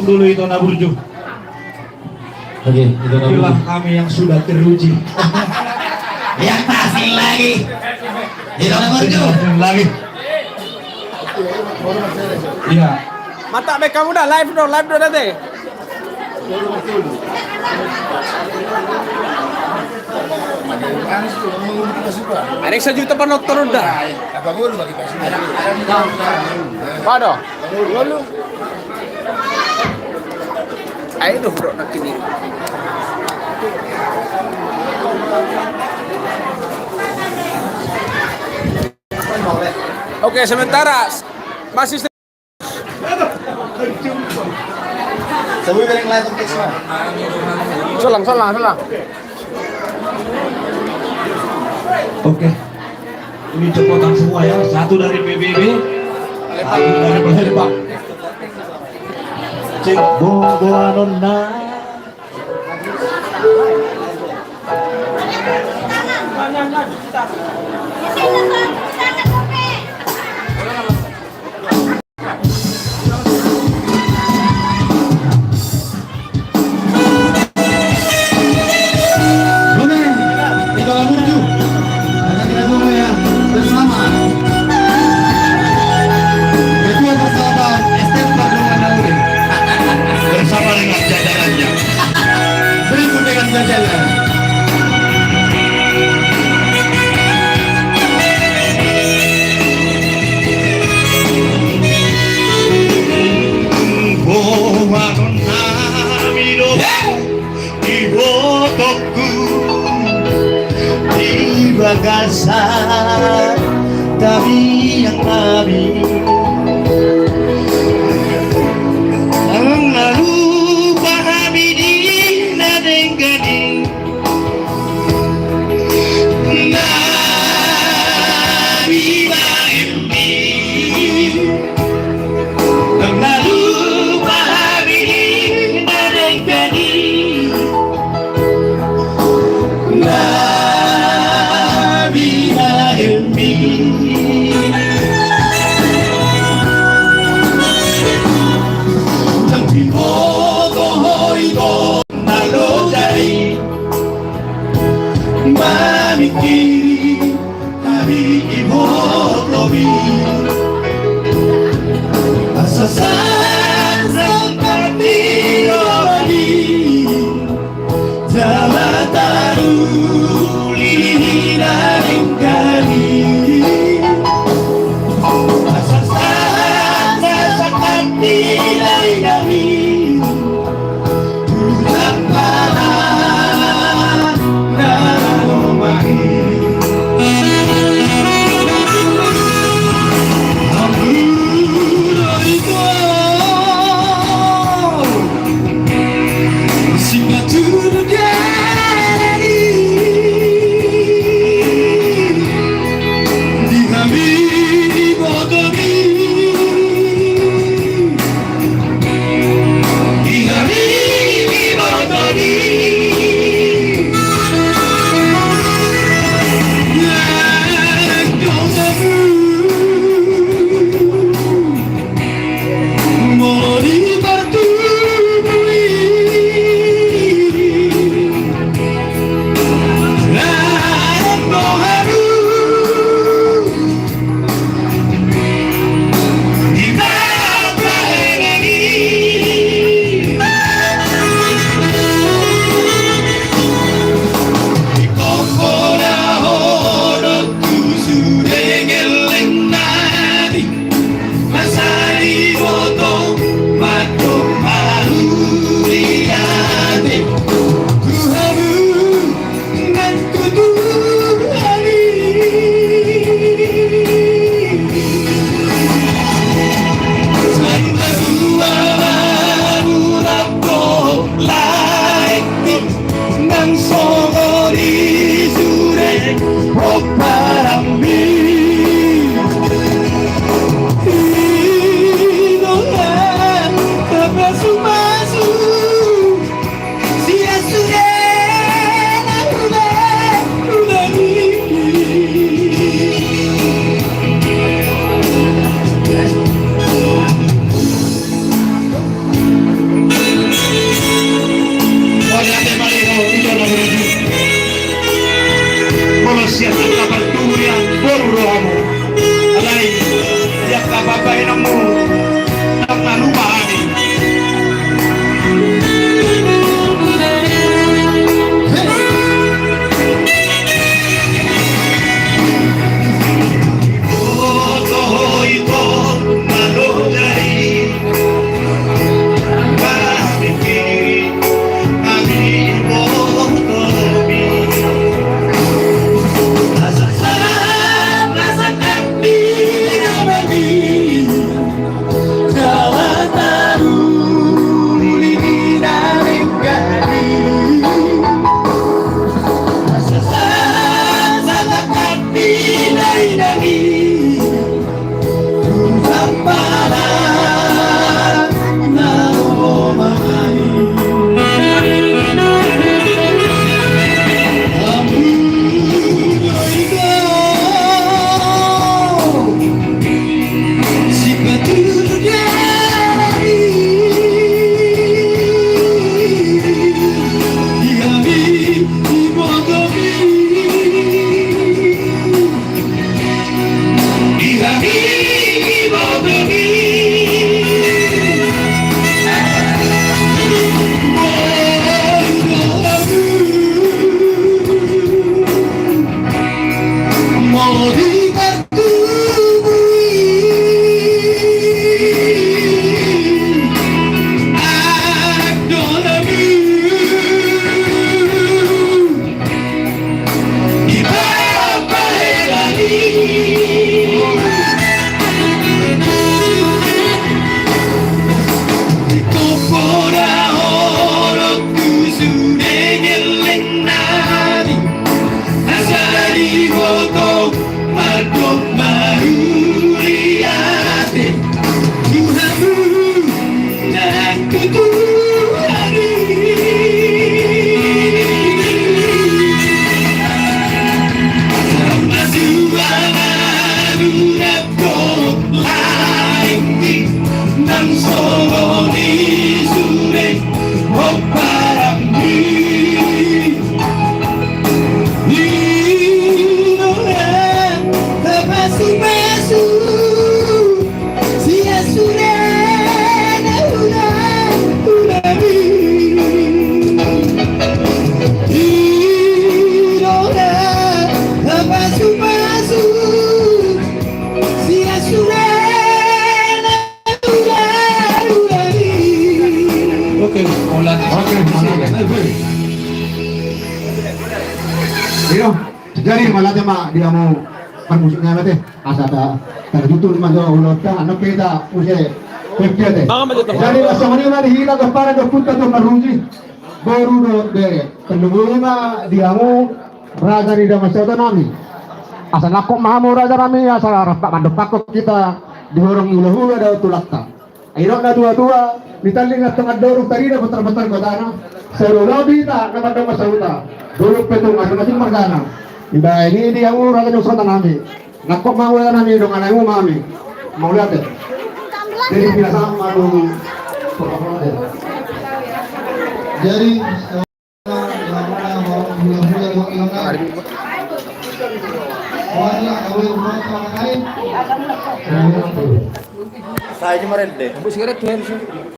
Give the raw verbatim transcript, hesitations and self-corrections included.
Dulu itu na burju. Oke, itu na burju. Itulah kami yang sudah teruji. Yang tak asing lagi. Itu na burju. Lagi. Iya. Mata baik kamu dah live dong, live dong nanti. Ada yang sejuta penonton udah. Apa dong? Ayo dong, bro, nak ini. Oke, sementara masih Selang, selang, selang. Oke. Ini copotan semua ya. Satu dari P B B, satu dari Palembang. Cek boboanonna. Oke, kita lanjut. Karena kita dulu ya, bersama. Ketua Persahabatan S T M Pardongan Naure. Bersama dengan jajarannya. Berikut dengan jajaran. Boanonnami do ibotongku di bagasan tangiangnami. Ndang na lupa hami di na denggan i. Na binaen mi. Ndang na lupa hami di na denggan i. Na binaen mi. Ndang diboto ho i do na loja i. Mamingkiri hami ibotomi. Asa sahat sangkap ni roha i. Jala taruli na denggan i. Asa sahat sangkap ni roha i. Nang songon i sude pomparanmi. I do na tapasupasu. Sian sude na hurang, hurang i. Sian angka partubu, boru do hamu. Alai di angka bahenonmu, ndang na lupa hami. Oke, oke. Iyo, jadi mauliate ma di hamu parmusik nami ate. Asa ta, tartutur ma jo ulaonta, annon pe hita muse pepia te. Jadi, asa songon i ma di hita, gabe parade tu ompunta tu marmuji. Boru dohot bere, tarlumobi ma di hamu raja ni damang sahuta nami. Asa nangkok ma hamu raja nami, asa rap mandompakhon hita di horong ni hulahula dohot tulangta. Ai didok natuatua, di tali na tonga ni toru tarida botarbotar gotana, sai lobi hita na mandok sahuta, dolok pe tung, masing-masing margana. Dibaen i di hamu raja ni damang sahuta nami. Nangkok ma hamu raja nami, dongan hamu ma hami. Mauliate. Jadi, pinasahat ma hamu. Jadi, saya cuma rende.